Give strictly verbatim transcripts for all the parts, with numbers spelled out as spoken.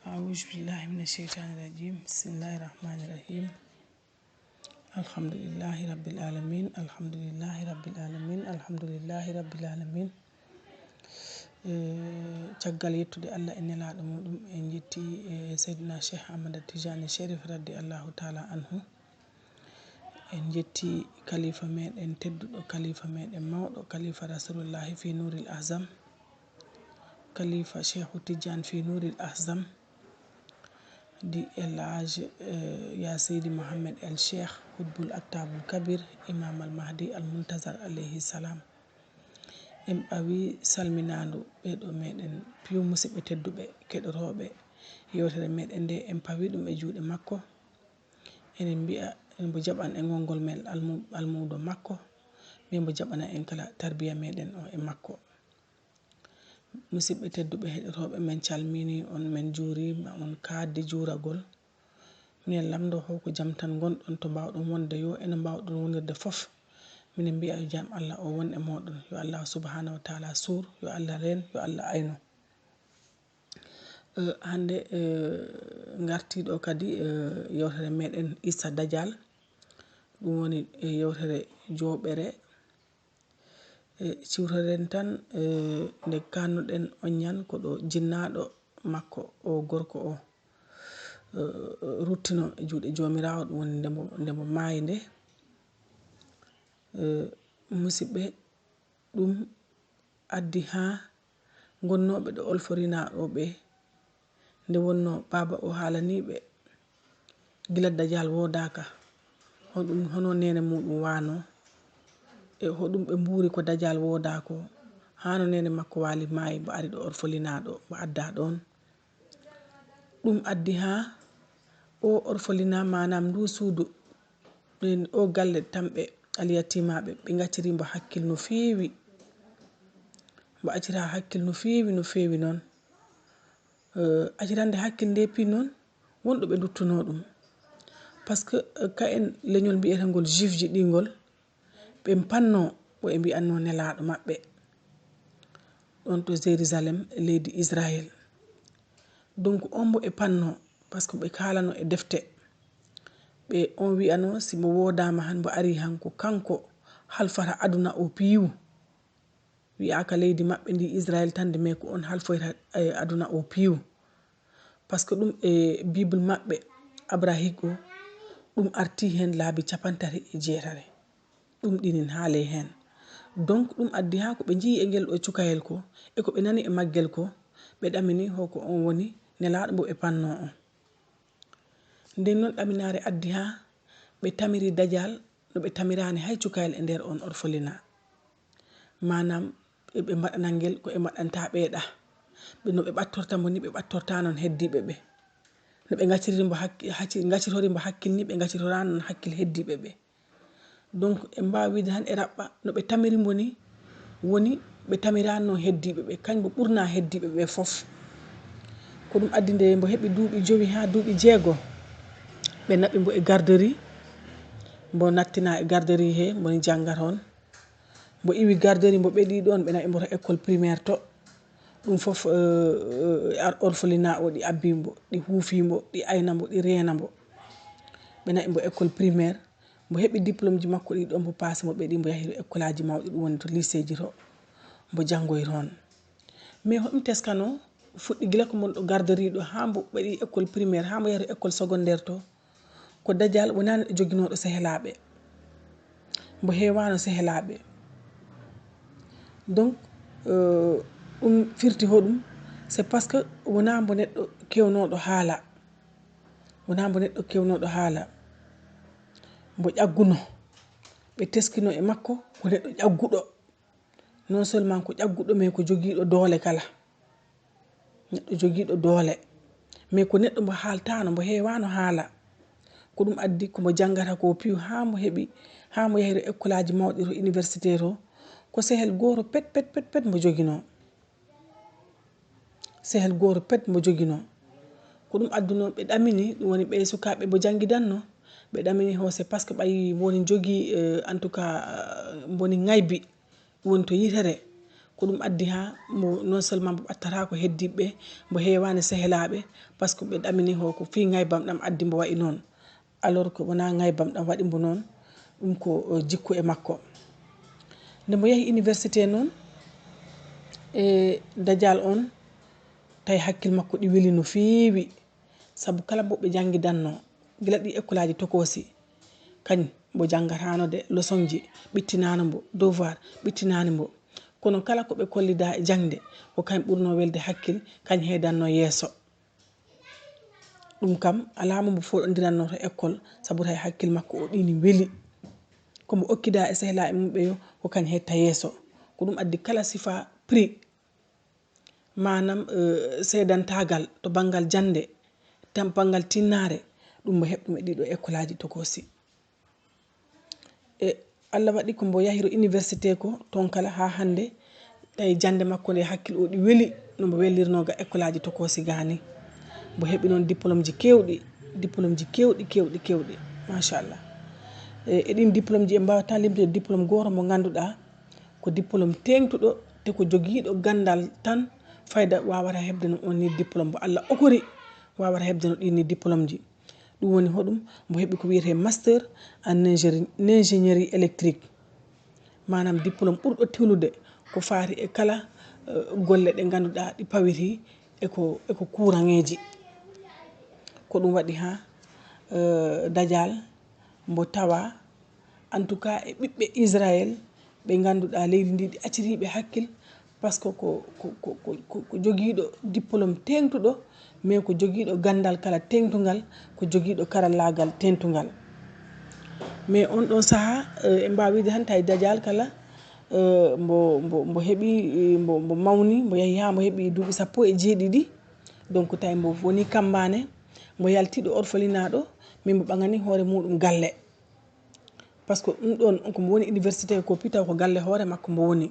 أعوذ بالله من الشيطان الرجيم. بسم الله الرحمن الرحيم. الحمد لله رب العالمين. الحمد لله رب العالمين. الحمد لله رب العالمين. Eh, caggal yettude Allah e nelaaɗo muɗum, en njetti, eh, Seydina Cheikh Ahmada Tijani Cherif radiyallahu taala anhu. En njetti kalifa meɗen tedduɗo, kalifa meɗen mawɗo, kalifa Rasulullahi fi Nuril Azam, kalifa Cheikhu Tijani fi Nuril Azam, di El Hadj, eh, Ya Seydi Mohamed El Cheikh Qutbul Aktabul Kabir, Imam Al Mahdi Al Muntazar alayhi salam. En ɓawi salminaandu ɓeeɗo meɗen piyu musidɓe tedduɓe keɗotooɓe yewtere meɗen nde, en pawi ɗum e juuɗe makko. Enen mbiya, en mbo jaɓan e ngonngol men almu-, almuudo makko, min mbo jaɓana en kala tarbiya meɗen o e makko. Musidɓe tedduɓe heɗotooɓe, men calmini on, men juurima on kaaddi juuragol. Minen lamndo ho ko jam tan ngonɗon, to mbaawɗon wonde yo eno mbaawɗon wonirde fof. Minen mbiya yo jam Allah o won e mooɗon. Yo Allah subhanahu wa taala suur, yo Allah reen, yo Allah aynu. Eh, hannde, eh, ngartii ɗo kadi, eh, yewtere meɗen Issa Dajal. Ɗum woni, eh, yewtere jooɓere. Eh, ciwtoɗen tan, eh, nde kannuɗen oññan ko ɗo jinnaaɗo makko, o gorko o, eh, ruttino e juuɗe Joomiraawo, ɗum woni nde mo, nde mo maayi nde. Eh, musidɓe, ɗum addi haa ngonnooɓe ɗo orphelinat ɗo ɓe, nde wonno baaba o haalanii ɓe gila Dajal woodaaka, hoɗum, hono neene muɗum waano, e hoɗum ɓe mbuuri ko Dajal woodaa ko, haa no neene makko waali maayi, mbo ari ɗo orphelinat ɗo, mbo addaa ɗoon. Ɗum addi haa o orphelinat, maanaam ndu suudu, ɗen o galle tamɓe alyatimaaɓe, ɓe ngacciri mbo hakkil no feewi. Mbo accira hakkil no feewi, no feewi noon. Eh, accirande hakkil nde pi noon, wonɗo ɓe nduttunoo ɗum. Par ce que, eh, ka en leñol mbiyeteengol juif ji ɗingol, ɓe panno, o e mbiyatno nelaaɗo maɓɓe ɗon to Jérusalem, leydi Israël. Donc, on mbo e panno, par ce que ɓe kaalano e defte. Ɓe, on wiyano, si mo woodaama han, mbo ari han, ko kanko halfata aduna o piiw. Wiyaaka leydi maɓɓe ndi Israël tan de, mais ko on halfoyta, eh, aduna o piiw. Par ce que ɗum e Bible maɓɓe, Abrahik o, ɗum arti heen laabi capantati e jeetati. Ɗum ɗinin haaley heen. Donc, ɗum addi haa ko ɓe njiyi e ngel ɗo cukayel ko, e ko ɓe nani e maggel ko, ɓe ɗamini hoko on woni nelaaɗo mbo ɓe panno on. Nden noon ɗaminaare addi haa ɓe tamiri Dajal no ɓe tamiraani hay cukayel e nder on orphelinat. Maanaam, e ɓe mbaɗana ngel ko ɓe mbaɗanta ɓeeɗa. Ɓe, no ɓe ɓattorta mbo ni, ɓe ɓattorta noon heddiiɓe ɓe. No ɓe ngacciriri mbo hakki-, hacci-, ngaccitori mbo hakkil ni, ɓe ngaccitora noon hakkil heddiiɓe ɓe. Donc, en mbaawi wiide tan e raɓɓa, no ɓe tamiri mbo ni, woni ɓe tamiraano heddiiɓe ɓe, kañ mbo ɓurna heddiiɓe ɓe fof. Ko ɗum addi nde mbo heɓi duuɓi jowi haa duuɓi jeego, ɓe naɓi mbo e garderie, mbo nattina e garderie he, mbo ni jannga toon. Mbo iwi garderie, mbo ɓeɗi ɗoon, ɓe naɓi mbo to école primaire to. Ɗum fof, eh, eh, ar-, orphelinat o ɗi abbi mbo, ɗi huufi mbo, ɗi ayna mbo, ɗi reena mbo. Ɓe naɓi mbo école primaire, mbo heɓi diplôme ji makko ɗi ɗo, mbo paasi, mbo ɓeɗi, mbo yahi to école aji mawɗi, ɗum woni to lycée ji to, mbo janngoyi toon. Mais hoɗum teskano fuɗɗi gila ko mon ɗo garderie ɗo haa mbo ɓeɗi école primaire, haa mbo yahi to école secondaire to? Ko Dajal wonaa neɗɗo joginooɗo sehelaaɓe. Mbo heewaano sehelaaɓe. Donc, euh, ɗum firti hoɗum? C'est parce que wonaa mbo neɗɗo kewnooɗo haala. Wonaa mbo neɗɗo kewnooɗo haala. Mbo ƴagguno. Ɓe teskino e makko ko neɗɗo ƴagguɗo. Non seulement ko ƴagguɗo, mais ko jogiiɗo doole kala. Neɗɗo jogiiɗo doole. Mais ko neɗɗo mbo haaltaano, mbo heewaano haala. Ko ɗum addi ko mbo janngata ko piiw haa mbo heɓi, haa mbo yahi to ekkolaaji mawɗi to université to. Ko sehel gooto pet, pet, pet, pet mbo joginoo. Sehel gooto pet mbo joginoo. Ko ɗum addunoo ɓe ɗamini, ɗum woni ɓe sukaaɓe mbo janngidanno, ɓe ɗamini ho, c'est parce que ɓayi mbo woni jogii, euh, en tout cas, euh, mbo woni ŋaybi. Woni to yitere, Ko ɗum addi haa mo non seulement mo ɓattata ko heddiiɓe, mo heewaani sehelaaɓe, parce que ɓe ɗamini ho ko fii ngaybam ɗam addi mo wayi noon. Alors que wonaa ngaybam ɗam waɗi mo noon, ɗum ko jikku e makko. Nde mo yahi université noon, e Dajal on, tawi hakkil makko ɗi weli no feewi. Sabu kala mbo ɓe janngidanno, gila ɗi ekkolaaji tokoosi, kañ mbo janngataano de leçonji, ɓittinaano mbo, devoir, ɓittinaani mbo. Kono kala ko ɓe kollida e jaŋde, ko kañ ɓurno welde hakkil, kañ heedanno yeeso. Ɗum kam, alaa mo mbo foɗondiranno to école, sabu tawi hakkil makko o ɗiini weli. Ko mbo okkida e sehelaaɓe mum ɓe yo, ko kañ hetta yeeso. Ko ɗum addi kala sifa prix, maanaam, eh, seedantaagal to banngal jannde, tan banngal tinnaare, ɗum mbo heɓ ɗum e ɗiɗo ekkolaaji tokoosi. E Allah waɗi ko mbo yahiro université ko, toon kala haa hannde, tawi jannde makko nde hakkil o ɗi weli, no mbo wellirno ga ekkolaaji tokoosi ga ni. Mbo heɓi noon diplômeji keewɗi, diplômeji keewɗi, keewɗi, keewɗi, machallah. E, e ɗin diplômeji en mbaawata limtude diplôme gooto mo ngannduɗaa ko diplôme teeŋtuɗo, te ko jogiiɗo ganndal tan fayda waawata heɓde no on ni diplôme mbo Allah okori, waawata heɓde no ɗin ni diplômeji. Ɗum woni hoɗum? Mbo heɓi ko wiyetee master en ingéri-, ingénierie électrique. Maanaam diplôme ɓurɗo tiwlude ko faati e kala, eh, golle ɗe ngannduɗaa ɗi pawiti e ko, e ko kuuraŋeeji. Ko ɗum waɗi haa, eh, Dajal mbo tawa, en tout cas, e ɓiɓɓe Israël ɓe ngannduɗaa leydi ndi ɗi accitiiɓe hakkil, parce que ko, ko, ko, ko, ko, ko jogiiɗo diplôme teeŋtuɗo, mais ko jogiiɗo ganndal kala teeŋtungal, ko jogiiɗo karallaagal teeŋtungal. Mais on ɗon sahaa, eh, en mbaawi wiide tan tawi Dajal kala, eh, mbo, mbo, mbo heɓi, eh, mbo, mbo mawni, mbo yahi haa mbo heɓi duuɓi sappo e jeeɗiɗi. Donc tawi mbo woni kambaane, mbo yalti ɗo orphelinat ɗo, min mbo ɓaŋani hoore muɗum galle. Parce que ɗum ɗon ko mbo woni université ko, pita ko galle hoore makko mbo woni.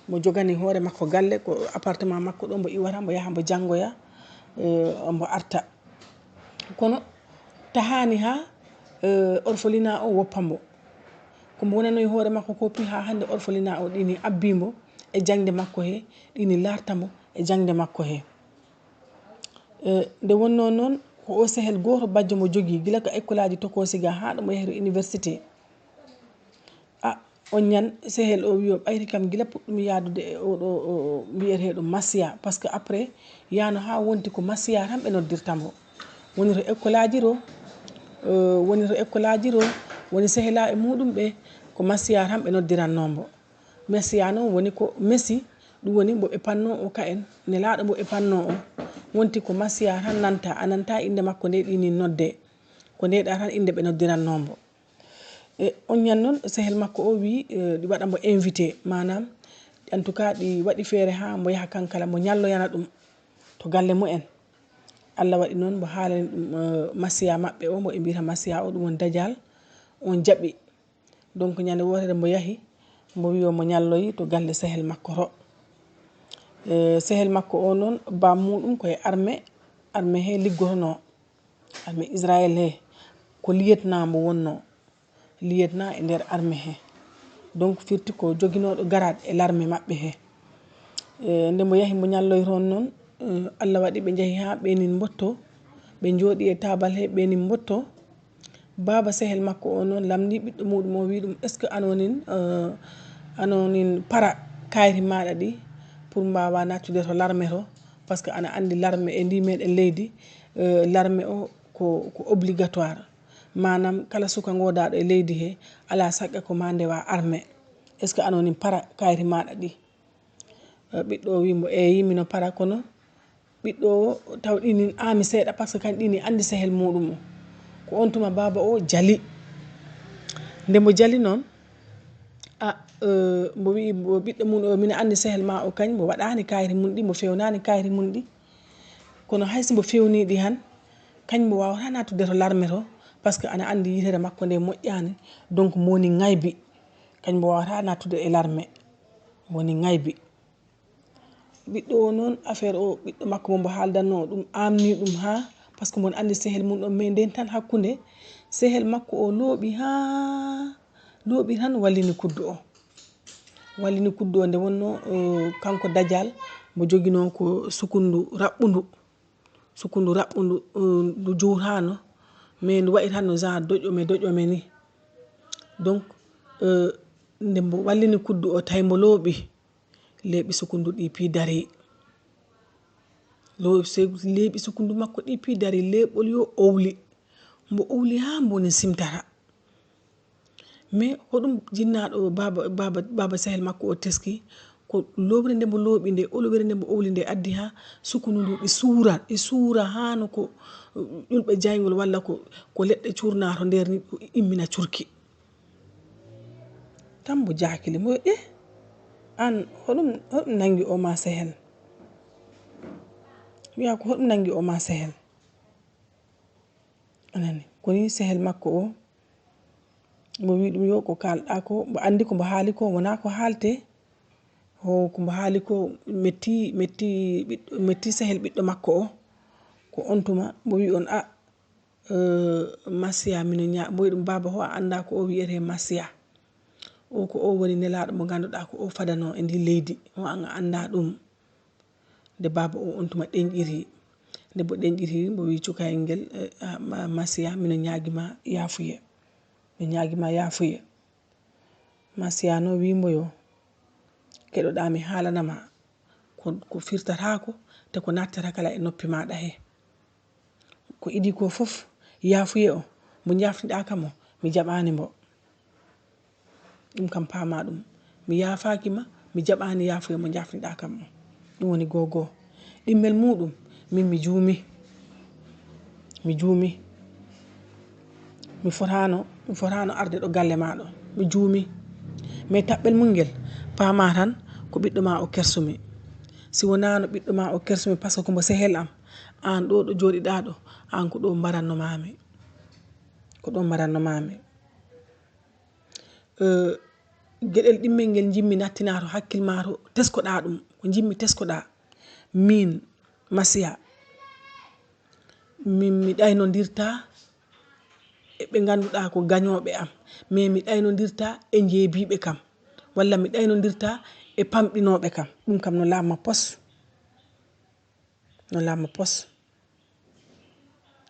Mbo jogani hoore makko galle, ko appartement makko ɗo mbo iwata, mbo yaha mbo janngoya, eh, mbo arta. Kono tahaani haa, eh, orphelinat o woppa mbo. Ko mbo wonanoyi hoore makko ko, pi haa hannde orphelinat o ɗini abbi mbo e jaŋde makko he, ɗini larta mbo e jaŋde makko he. Eh, nde wonnoo noon, ko o sehel gooto bajjo mo jogii, gila ka ekkolaaji tokoosi ga haa ɗo mo yahri université. A, on ñan sehel o wiyo ɓayri kam gila puɗɗumi yaadude e oɗo, o, o, mbiyeteeɗo Masiya, parce que après, yaano haa wonti ko Masiya tan ɓe noddirta mbo. Woni to ekkolaaji ro, eh, woni to ekkolaaji ro, woni sehelaaɓe muɗum ɓe, ko Masiya tan ɓe noddirannoo mbo. Mesiya noon woni ko Mesi, ɗum woni mbo ɓe pannoo o ka en, nelaaɗo mbo ɓe pannoo o. Wonti ko Masiya tan nanta, a nanta innde makko nde ɗini nodde. Ko nde ɗa tan innde ɓe noddirannoo mbo. E, on ñan noon, sehel makko o wii, e, ɗi waɗa mbo invité, maanaam, en tout cas, ɗi waɗi feere haa mbo yaha kankala, mbo ñalloyana ɗum to galle mumen. Allah waɗi noon, mbo haalani ɗum, e, Masiya maɓɓe o, mbo ɓe mbiyata Masiya o, ɗum woni Dajal, on jaɓi. Donc, ñande wootere mbo yahi, mbo wii o mbo ñalloyi to galle sehel makko to. E, sehel makko o noon, bam muɗum ko e armée, armée he liggotonoo. Armée Israël he, ko lieutenant mbo wonnoo. Lieutenant e nder armée he. Donc, firti ko joginooɗo grade e l'armée maɓɓe he. E, nde mbo yahi mbo ñalloyi toon noon, e, Allah waɗi ɓe njahi haa ɓeenin mbotto. Ɓe njooɗi e taabal he, ɓeenin mbotto. Baaba sehel makko o noon lamndii ɓiɗɗo muɗum o, wii ɗum, "Est-ce que an onin, eh, an onin para kayri maaɗa ɗi pour mbaawa nattude to larme to? Parce que ana anndi larme e ndi meɗen leydi, eh, larme o ko, ko obligatoire. Maanaam kala suka ngoodaaɗo e leydi he, alaa saɗka ko ma ndewa arme. Est-ce que an onin para kayri maaɗa ɗi?" Eh, ɓiɗɗo o wii mbo, "Eeyi, mino para, kono ɓiɗɗo o taw ɗinin aami seeɗa, parce que kañ ɗinin anndi sehel muɗum o." Ko on tuma baaba o jali. Nde mbo jali noon, a, eh, mbo wii mbo ɓiɗɗo mum o, "Mino anndi sehel ma o kañ, mbo waɗaani kayri mum ɗi, mbo fewnaani kayri mum ɗi. Kono hay si mbo fewnii ɗi han, kañ mbo waawata nattude to larme to, parce que ana anndi yitere makko nde moƴƴaani, donc mbo woni ŋaybi. Kañ mbo waawata nattude e larme, mbo woni ŋaybi." Ɓiɗɗo o noon, affaire o, ɓiɗɗo makko mo mbo haaldanno o ɗum, aamni ɗum haa, parce que mon anndi sehel mum ɗon, mais nden tan hakkunde, sehel makko o looɓi haa, looɓi tan wallini kuddu o. Wallini kuddu o nde wonno, eh, kanko Dajal, mbo joginoo ko sukundu raɓɓundu. Sukundu raɓɓundu, eh, ndu juurhaano, mais ndu waɗirhaano genre doƴome, doƴome ni. Donc, eh, nde mbo wallini kuddu o, tawi mbo looɓi, leeɓi sukundu ɗi pii darii. Lo-, se-, leeɓi sukundu makko ɗi pii darii, leeɓol yo owli. Mbo owli haa mbo ni simtata. Mais hoɗum jinnaaɗo o, baaba, baaba, baaba sehel makko o teski? Ko lowre nde mbo looɓi nde, olowere nde mbo owli nde addi haa sukundu ndu ɗi suura, ɗi suura haa no ko, uh, ƴulɓe jayngol walla ko, ko leɗɗe cuurnaato nder ni, immina curki. Tan mbo jaakili, mbo, "Eh, aan, hoɗum, hoɗum nanngi o ma sehel?" Wiya ko, "Hoɗum nanngi o ma sehel?" A nani, ko ni sehel makko o, mbo wi ɗum, "Yo ko kaalɗaa ko, mbo anndi ko mbo haali ko, wonaa ko haalte." O, ko mbo haali ko metti, metti ɓiɗɗo, metti sehel ɓiɗɗo makko o. Ko on tuma mbo wi on, "A, eh, Masiya, mino ña-," mbo wi ɗum, "Baaba, ho a anndaa ko o wiyetee Masiya? O ko o woni nelaaɗo mo ngannduɗaa ko o fadanoo e ndi leydi, ho an a anndaa ɗum?" Nde baaba o on tuma ɗenƴiri, nde mbo ɗenƴiri, mbo wi cukayel ngel, eh, a, Ma-, Masiya, mino ñaagi ma yaafuye. Mino ñaagi ma yaafuye. Masiya no wi mbo yo, "Keɗoɗaa mi haalana ma ko, ko firtataako, te ko nattata kala e noppi maaɗa he. Ko idii ko fof, yaafuye o, mbo njaafniɗaa kam o, mi jaɓaani mbo. Ɗum kam paamaa ɗum. Mi yaafaaki ma, mi jaɓaani yaafuye mbo njaafniɗaa kam o." Ɗum woni gogo. Ɗimmel muuɗum, min mi juumi. Mi juumi. Mi fotaano, mi fotaano arde ɗo galle maa ɗo. Mi juumi. Mais taɓɓel mum ngel, paamaa tan ko ɓiɗɗo maa o kersumi. Si wonaano ɓiɗɗo maa o kersumi, par ce que ko mbo sehel am, aan ɗo, ɗo jooɗiɗaa ɗo, aan ko ɗo mbaranno maami. Ko ɗo mbaranno maami. Eh, geɗel ɗimmel ngel njimmi nattinaa to hakkil maa to, teskoɗaa ɗum, ko njimmi teskoɗaa. Min, Masiya, min mi ɗaynondirtaa e ɓe ngannduɗaa ko gañooɓe am, mais mi ɗaynondirtaa e njeebiiɓe kam, walla mi ɗaynondirtaa e pamɗinooɓe kam. Ɗum kam no laamma pos. No laamma pos.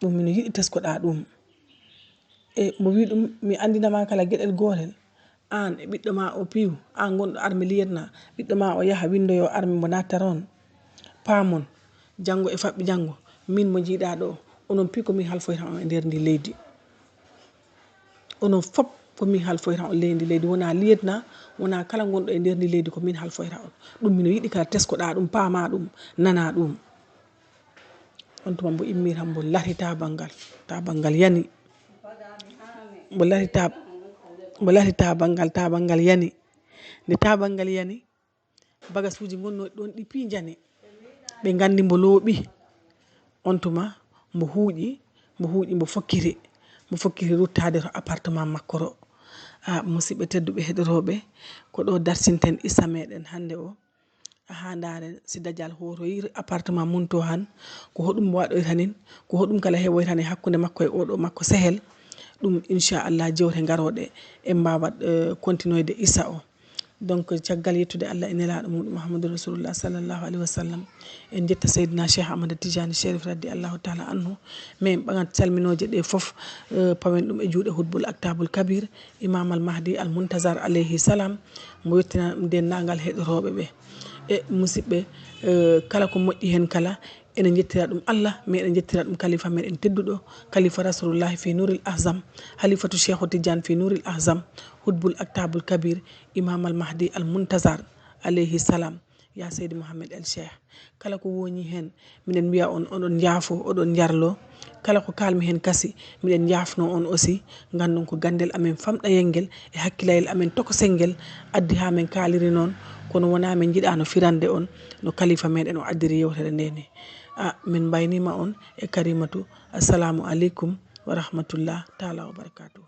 Ɗum mino yiɗi teskoɗaa ɗum. E mbo wi ɗum, mi anndina ma kala geɗel gootel. Aan e ɓiɗɗo ma o piiw, aan gonɗo arme liyetna, ɓiɗɗo ma o yaha winndoyo arme mbo natta toon. Paamon, janngo e faɓɓi janngo, min mo njiiɗaa ɗo, onon piiw ko min halfoyta on e nder ndi leydi. Onon fop ko min halfoyta on leydi, leydi. Wonaa liyetna, wonaa kala gonɗo e nder ndi leydi ko min halfoyta on. Ɗum mino yiɗi kala teskoɗaa ɗum, paamaa ɗum, nanaa ɗum. On tuma mbo immii tan mbo lati tabangal, tabangal yani. Mbo lati tab-, mbo lati tabangal, tabangal yani. Nde tabangal yani, bagasuuji ngonnooɗi ɗoon ɗi pii njani. Ɓe nganndi mbo looɓi. On tuma mbo huuƴi, mbo huuƴi, mbo fokkiti, mbo fokkiti ruttaade to appartement makko to. A, musidɓe tedduɓe heɗotooɓe, ko ɗo darsinten qissa meɗen hannde o. Haa ndaaren si Dajal hootoyii appartement mum to han, ko hoɗum waɗoyta nin, ko hoɗum kala heɓoyta nin hakkunde makko e oɗo makko sehel. Ɗum, inchallah, jewte garooɗe en mbaawat, eh, continuoyde qissa o. Donc, caggal yettude Allah e nelaaɗo muɗum Muhammadu Rasulullah sallallahu alaihi wasallam, en njetta Seydina Cheikh Ahmad Tidiane Chérif radiyallahu taala anhu. Mais en ɓaŋat salminooje ɗe fof, eh, pawen ɗum e juuɗe Hutbul Aktabul Kabir, Imam Al Mahdi Al Muntazar alayhi salam. Mbo yettina denndaangal heɗotooɓe ɓe. E musidɓe, eh, kala ko moƴƴi heen kala, ene njettira ɗum Allah, mais ene njettira ɗum kalifa meɗen tedduɗo, kalifa Rasulullahi fi Nuril Ahzam, Halifatu Cheikhu Tidiane fi Nuril Ahzam, Hutbul Aktabul Kabir, Imam Al Mahdi Al Muntazar, alayhi salam, ya Seydi Mohamed El Cheikh. Kala ko woni heen, minen mbiya on, oɗon njaafo, oɗon njarlo. Kala ko kaalmi heen kasi, miɗen njaafno on aussi. Nganndon ko ganndel amen famɗayel ngel e hakkillayel amen tokosel ngel addi haa men kaaliri noon, kono wonaa men njiɗaano firande on no kalifa meɗen o addiri yewtere nde ni. A, min mbayniima on e Karimatu. Assalamu aleykum wa rahmatullah taala wa barakatuhu.